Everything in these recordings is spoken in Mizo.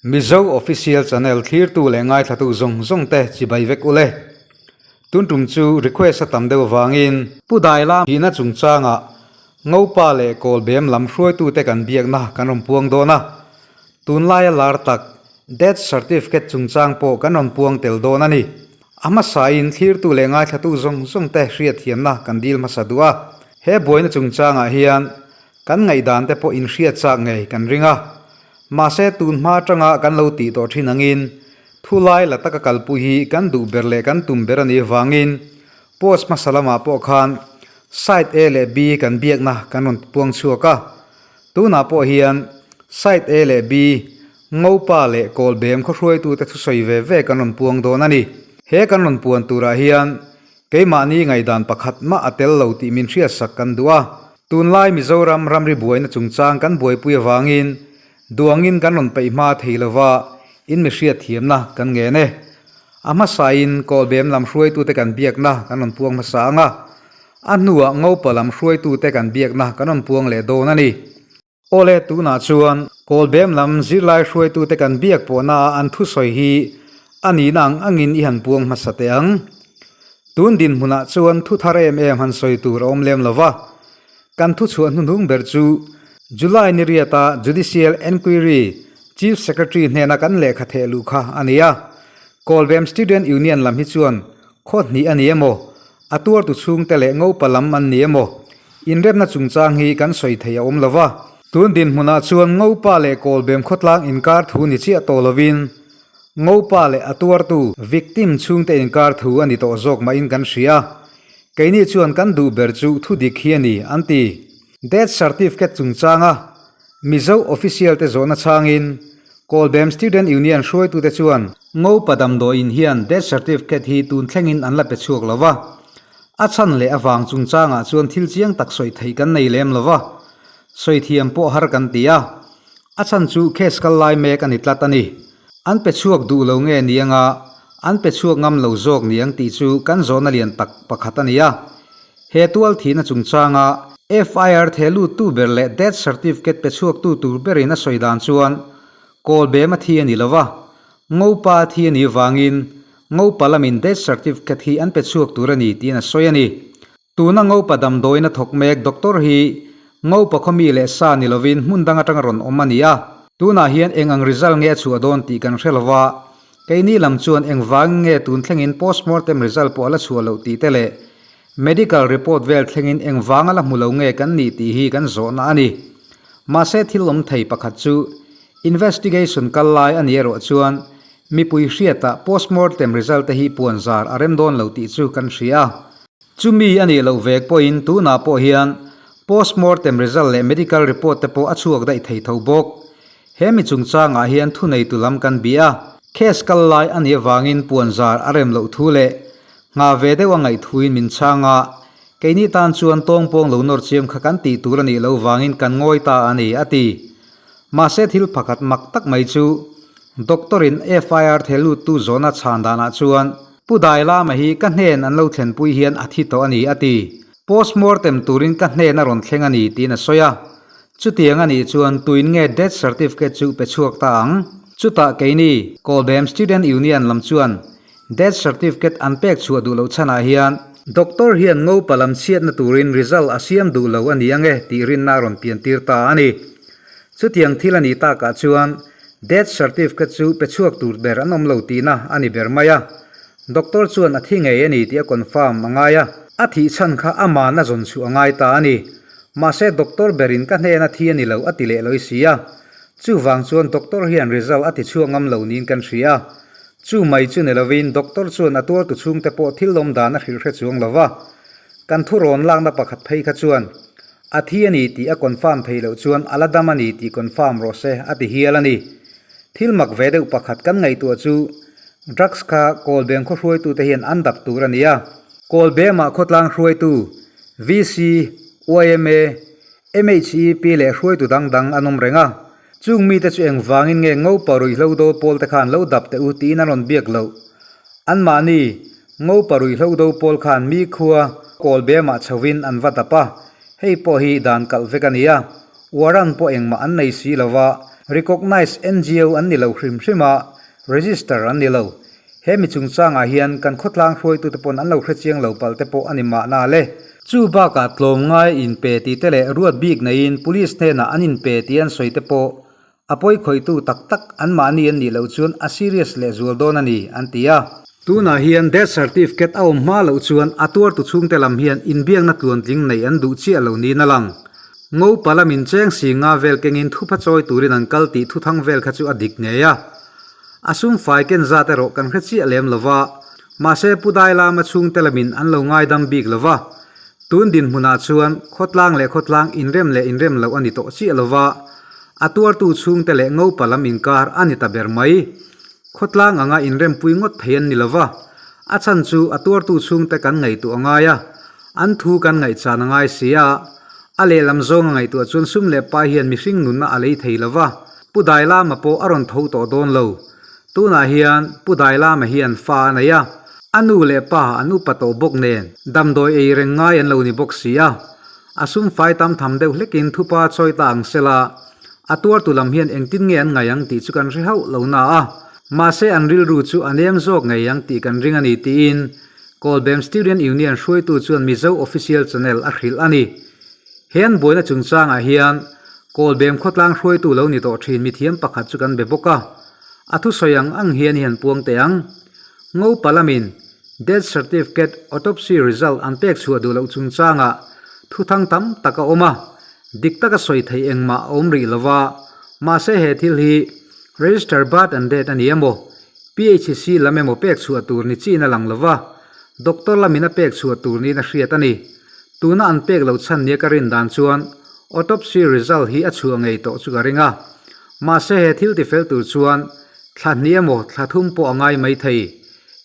Mizo Official Channel thlirtu leh ngaithlatu zawng zawng te chibai vek ule. Tun tum chu request a tam deuh avangin. Pu Daila hihna chungchangah Ngopa leh Kawlbem lam hruaitute kan biakna kan rawn puang dawn a. Tunlaia lar tak Death Certificate chungchang pawh kan rawn puang tel dawn a ni. A hmasain thlirtu leh ngaithlatu zawng zawng te hriatthiamna kan dil hmasa duh a. He buaina chungchangah hian kan ngaihdan te pawh inhriat chak ngei kan ring a. Mahse tun hma atanga kan lo tih tawh thin angin thu lai la taka kalpui hi kan duh ber leh kan tum ber a nih avangin post hmasa lamah pawh khan side A leh B kan biakna kan rawn puang chhuak a. Tunah pawh hian side A leh B, Ngopa leh Kawlbem khawhruaitute thusawi ve ve kan rawn puang dawn a ni. He kan rawn puan turah hian Keimahni ngaihdan pakhat mah a tel lo tih min hriatsak kan duh a. Tunlai Mizoram ramri buaina chungchang kan buaipui avangin duangin kan rawn peih hma thei lova in mi hriatthiamna kan ngen e. A hmasain Kawlbem lam hruaitute kan biakna kan rawn puang hmasa ang a, a hnuah Ngopa lam hruaitute kan biakna kan rawn puang leh dawn a ni. Awle tunah chuan Kawlbem lam zirlai hruaitute kan biak pawhna a an thusawi hi a nihna ang angin i han puang hmasa teh ang. Tun dinhmunah chuan thu thar em em han sawi tur a awm lem lo va. Kan thuchhuah hnuhnung ber chu July ni riata Judicial Enquiry Chief Secretary hnena kan lehkha theh luh kha a ni a. Kawlbem Student Union lam hi chuan khaw hnih a ni emaw, a tuartu chhungte leh ngopa lam an ni emaw, Inremna chungchang hi kan sawi thei a awm lo va. Tun dinhmunah chuan Ngopa leh Kawlbem khawtlang inkar thu ni chiah tawh lovin Ngopa leh a tuartu, victim, chhungte inkar thu a ni tawh zawk mahin kan hria. Keini chuan kan duh ber chu thu dik hi a ni, an ti. Death Certificate chungchanga Mizo official te zawhna chhangin Kawlbem Student Union hruaitute chuan Ngopa damdawiin hian death certificate hi tun thlengin an la pe chhuak lo va. A chhan leh avang chungchangah chuan thil chiang tak sawi theih kan nei lem lo va, sawi thiam pawh har kan ti a. A chhan chu case kal lai mek a ni tlat a ni. An pe chhuak duh lo nge ni anga an pe chhuak ngam lo zawk ni ang tih chu kan zawhna lian tak pakhat a ni a. He tual thihna chungchanga FIR the luttu ber leh death certificate pe chhuaktu tur berin a sawi dan chuan Kawlbem a thi a ni lo va, Ngopa a thi a nih vangin Ngopa lamin death certificate hi an pe chhuak tur a ni tiin a sawi a ni. Tuna Ngopa damdawiin a thawk mek doctor hi Ngopa khaw mi leh sa ni lovin hmun dang atanga rawn awm a ni a. Tunah hian eng ang result nge a chhuah dawn tih kan hre lo va, keini lam chuan engvangin nge tun thlengin postmortem result pawh a la chhuah loh tih te leh medical report vel thlengin engvang a la hmu lo nge kan nih tih hi kan zawhna a ni. Mahse thil awm thei pakhat chu investigation kal lai a ni erawh chuan Mipui hriatah postmortem result te hi puan zar a rem dawn lo tih chu kan hria. Chumi a nih loh vek pawhin tunah pawh hian postmortem result leh medical report te pawh a chhuak daih thei tho bawk. He mi chungchangah hian thuneitu lam kan bih a, case kal lai a nih avangin puan zar a rem loh thu leh nghah ve deuh a ngaih thuin min chhang a, keini tan chuan tawngpawng lo nawr chiam kha kan tih tur a nih loh vangin kan ngawi ta a ni, a ti. Mahse thil pakhat mak tak mai chu Doctor in FIR the luttu zawhna chhan danah chuan Pu Dailama hi ka hnen an lo thlenpui hian a thi tawh a ni a ti. Postmortem turin ka hnen a rawn thleng a ni tiin a sawi a. Chutiang a nih chuan tuin nge death certificate chu pe chhuak ta ang? Chutah keini Kawlbem Student Union lam chuan death certificate an pek chhuah duh loh chhanah hian Doctor hian ngopa lam chhiatna turin result a siam duh lo a ni ange tih rinna a rawn piantir ta a ni. Chutiang thil a nih takah chuan Death certificate chu pe chhuak tur ber an awm lo tihna a ni ber mai a. Doctor chuan a thi ngei a ni tih a confirm a ngai a. A thih chhan kha aman a zawn chhuah a ngai ta a ni. Mahse doctor berin ka hnena thi a ni lo a ti leh lawih si a. Chuvang chuan doctor hian result a ti chhuak ngam lo niin kan hria. Chu mai chu ni lovin doctor chuan a tuartu chhungte pawh thil lawm dan a hrilh hre chuang lo va. Kan thurawn lakna pakhat phei kha chuan A thi a ni tih a confirm theih loh chuan a la dam a ni tih confirm rawh se a ti hial a ni. Thil mak ve deuh pakhat kan ngaihtuah chu drugs kha Kawlbem khaw hruaitute hian an dap tur a ni a. Kawlbemah khawtlang hruaitu VC, yma, MHEP leh hruaitu dang dang an awm reng a. Chung mite chu engvangin nge Ngopa ruihhlo do pawl te khan lo dap teh u tiin an rawn biak loh. Anmahni Ngopa ruihhlo do pawl khan mi khua Kawlbemah chhovin an va dap a, hei pawh hi dan kalh vek a ni a, warrant pawh engmah an nei si lo va. Recognized NGO an ni lo hrim hrim a, register an ni lo. He mi chungchangah hian kan khawtlang hruaitute pawn an lo hrechiang lo palh te pawh a ni mahna le. Chu bakah tlawmngai inpe tih te leh ruat bik neiin police hnenah an inpe tih an sawi te pawh a pawi khawihtu tak tak anmahni an nih loh chuan a serious lehzual dawn a ni, an ti a. Tunah hian death certificate a awm hma loh chuan a tuartu chhungte lam hian inbiakna tluantling neih an duh chiah lo niin a lang. Ngopa lamin cheng si nga vel kengin thupha chawi turin an kal tih thuthang vel kha chu a dik ngei a. A sum fai ken zat erawh kan hre chiah lem lo va, mahse Pu Dailama chhungte lamin an lo ngaidam bik lo va. Tun dinhmunah chuan khawtlang leh khawtlang inrem leh inrem loh a ni tawh chiah lo va, a tuartu chhungte leh ngopa lam inkar a ni ta ber mai. Khawtlang anga inrempui ngawt thei an ni lo va, a chhan chu a tuartu chhungte kan ngaihtuah a ngai a, an thu kan ngaihchan a ngai si a. A lehlam zawnga ngaihtuah chuan sum leh pai hian mihring nunna a lei thei lo va, Pu Dailama pawh a rawn tho tawh dawn lo. Tunah hian Pu Dailama hian fa a nei a, a nu leh pa an upa tawh bawk nen damdawi ei reng ngai an lo ni bawk si a. A sum fai tam tham deuh hlekin thupa chawi ta ang sela, a tuartu lam hian engtin nge an ngaih ang tih chu kan hre hauh lo na a, mahse an rilru chu a nem zawk ngei ang tih kan ring a ni tiin Kawlbem Student Union hruaitu chuan Mizo Official Channel a hrilh a ni. He an buaina chungchangah hian Kawlbem khawtlang hruaitu lo ni tawh thin mithiam pakhat chu kan be bawk a. A thusawi ang ang hian i han puang teh ang. Ngopa lamin Death Certificate Autopsy Result an pek chhuah duh loh chungchangah thuthang tam tak a awm a, dik taka sawi theih engmah a awm rih lo va, mahse he thil hi Register Birth and Death a ni emaw, PHC lam emaw pek chhuah tur ni chiin a lang lo va, doctor lamin a pek chhuah tur niin a hriat a ni. Tuna an pek lo chhan nia ka rin dan chuan autopsy result hi a chhuah ngei tawh chu ka ring a. Mahse he thil tifel tur chuan thla hnih emaw thla thum pawh a ngai mai thei.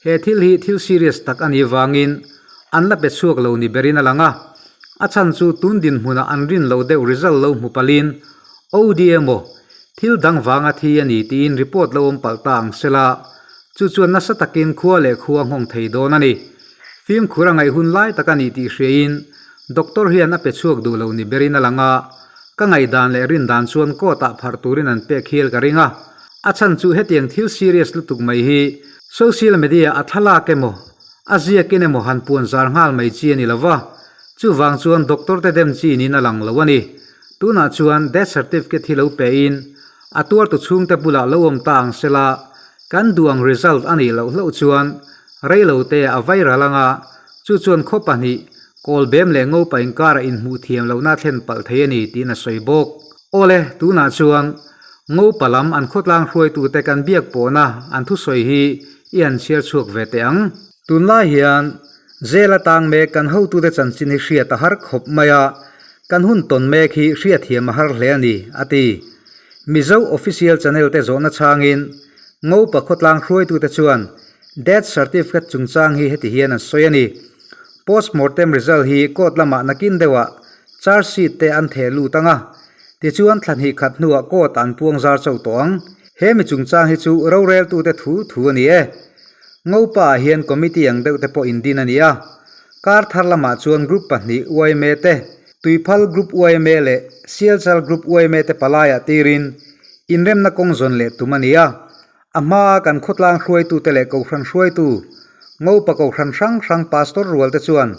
He thil hi thil serious tak a nih vangin an la pe chhuak lo ni berin a lang a. A chhan chu tun dinhmunah an rin lo deuh result lo hmu palin OD emaw thil dang vanga thi a ni tiin report lo awm palh ta ang sela, chu chuan nasa takin khua leh khua nghawng thei dawn a ni. Fimkhur a ngaih hun lai tak a nih tih hriain doctor hian a pe chhuak duh lo ni berin a lang a, ka ngaihdan leh rindan chuan court ah pharh turin an pek hial ka ring a, a chhan chu hetiang thil serious lutuk mai hi social media a thlalak emaw a ziakin emaw han puan zar nghal mai chi a ni lo va, chuvang chuan doctor te dem chi niin a lang lo a ni. Tunah chuan death certificate hi lo pein a tuartu chhungte bulah lo awm ta ang sela, kan duh ang result a nih loh hlauh chuan reilo te a viral anga chu chuan khaw pahnih Kawlbem leh Ngopa inkara inhmuh thiam lohna a thlen palh thei a ni tiin a sawi bawk. Awle, tunah chuan Ngopa lam an khawtlang hruaitute kan biak pawhna an thusawi hi i han chhiar chhuak ve teh ang. Tunlai hian Jail atang mek kan hotute chanchin hi hriat a har khawp mai a, kan hun tawn mek hi hriatthiam a har hle a ni, a ti. Mizo Official Channel te zawhna chhangin Ngopa khawtlang hruaitute chuan Death Certificate chungchang hi heti hian an sawi a ni. Postmortem result hi court lamah nakin deuhah charge sheet te an theh lut ang a, tichuan thla hnih khat hnuah court ah an puang zar chauh tawh ang. He mi chungchang hi chu roreltute thu thu a ni e. Ngopa ah hian committee ang deuh te pawh indin a ni a, kar thar lamah chuan group pahnih yma te, Tuiphal Group yma leh Sialchal Group yma te palaiah tirin inremna kawng zawn leh tum a ni a. A hmaa kan khawtlang hruaitute leh kohhran hruaitu, Ngopa kohhran hrang hrang pastor rual te chuan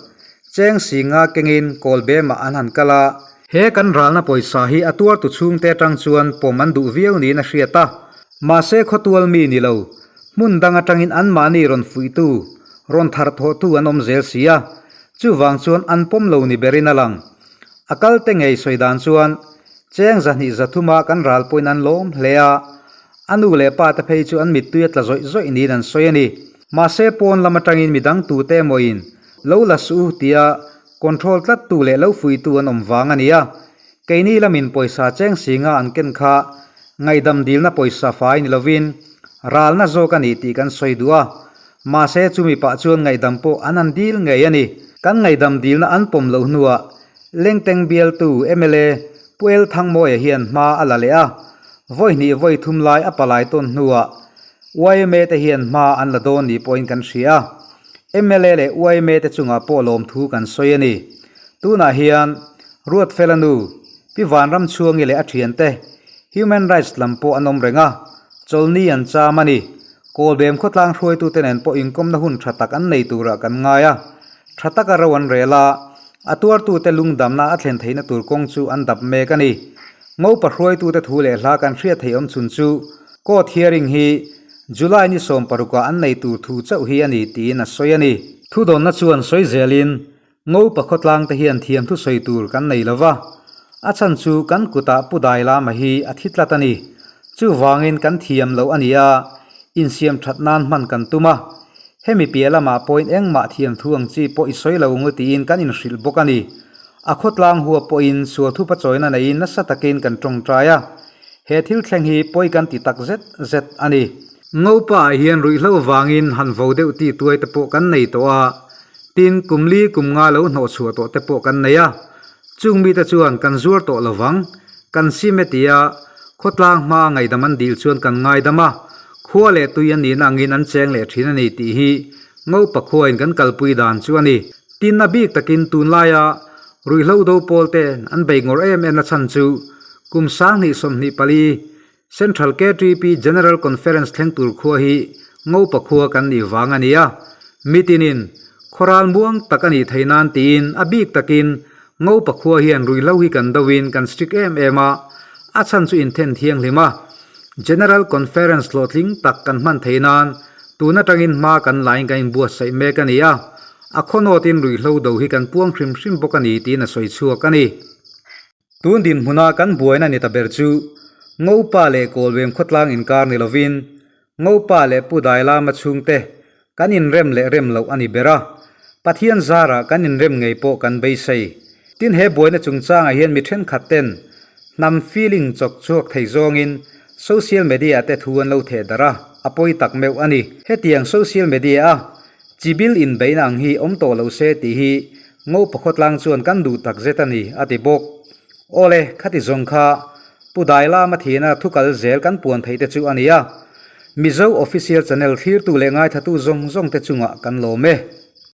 cheng singa kengin Kawlbemah an han kal a. He kan ralna pawisa hi a tuartu chhungte atang chuan pawm an duh viau niin a hriat a. Mahse khawtual mi ni lo, hmun dang atangin anmahni rawn fuihtu, rawn thar thawhtu an awm zel si a, chuvang chuan an pawm lo ni berin a lang. A kalte ngei sawi dan chuan cheng zahnih zathuma kan ral pawhin an lawm hle a, a nu leh pa te phei chu an mittui a tla zawih zawih niin an sawi a ni. Mahse pawn lam atangin midang tute emawin lo la suh u tia control tlattu leh lo fuihtu an awm vang a ni a, Keini lamin pawisa cheng singa an ken kha ngaihdam dilna pawisa fai ni lovin ralna zawk a ni tih kan sawi duh a, mahse chumi pah chuan ngaihdam pawh an han dil ngei a ni. Kan ngaihdam dilna an pawm loh hnuah Lengteng bialtu mla Pu El Thangmawia hian hma a la leh a, vawi hnih vawi thum lai a palai tawn hnuah yma te hian hma an la dawn ni pawhin kan hria a, mla leh yma te chungah pawh lawmthu kan sawi a ni. Tunah hian Ruatfela nu, Pi Vanramchhuangi leh a thiante. Human Rights lam pawh an awm reng a, chawlni an cham a ni. Kawlbem khawtlang hruaitute nen pawh inkawmna hun tha tak an nei turah kan ngai a, tha taka ro an rel a, a tuartute lungdamna a thlen theihna tur kawng chu an dap mek a ni. Ngopa hruaitute thu leh hla kan hriat theih awm chhun chu Court hearing hi July ni sawmparukah an nei tur thu chauh hi a ni tiin a sawi a ni. Thudawnna chuan sawi zelin Ngopa khawtlang te hian thiam thu sawi tur kan nei lo va, a chhan chu kan kutah Pu Dailama hi a thi tlat a ni. Chuvangin kan thiam loh a ni a, insiam that nan hman kan tum a. Hemi piah lamah pawhin engmah thiam thu ang chi pawh i sawi lo ngu tiin kan inhrilh bawk a ni. A khawtlang huap pawhin sual thupa chawina neiin nasa takin kan tawngtai a. He thil thleng hi pawi kan ti tak zet zet a ni. Ngopa ah hian ruihhlo vangin han vo deuh tih tuai te pawh kan nei tawh a, tin kum li kum nga lo hnawh chhuah tawh te pawh kan nei a, chung mite chuan kan zuar tawh lo vang, kan sim e tia khawtlang hma ngaidam an dil chuan kan ngaidam a, khua leh tui an nihna angin an cheng leh thin a ni tih hi Ngopa khuain kan kalpui dan chu a ni. Tin a bik takin tunlaia ruihhlo do pawl te an bei ngawrh em em na chhan chu kum 2024 Central KTP General Conference thleng tur khua hi Ngopa khua kan nih vang a ni a, mitinin khawral muang tak a nih theih nan tiin a bik takin Ngopa khua hian ruihhlo hi kan doin kan strict em em a, a chhan chu inthen thianghlim a, General Conference hlawhtling tak kan hman theih nan tun atangin hma kan lain kan inbuatsaih mek a ni a, a khawnawtin ruihhlo do hi kan puang hrim hrim bawk a ni tiin a sawi chhuak a ni. Tun dinhmuna kan buaina ni ta ber chu Ngopa leh Kawlbem khawtlang inkar ni lovin Ngopa leh Pu Dailama chhungte kan inrem leh rem loh a ni ber a, Pathian zarah kan inrem ngei pawh kan beisei. Tin he buaina chungchangah hian mi thenkhat ten hnam feeling chawk chhuak thei zawngin social media te thu an lo theh darh a, a pawi tak meuh a ni. Hetiang social media a chibil inbeihna ang hi awm tawh lo se tih hi Ngopa khawtlang chuan kan duh tak zet a ni, a ti bawk. Awle, khati zawng kha Pu Dailama thihna thu kal zel kan puan theih te chu a ni a. Mizo Official Channel thlirtu leh ngaithatu zawng zawng te chungah kan lawm e.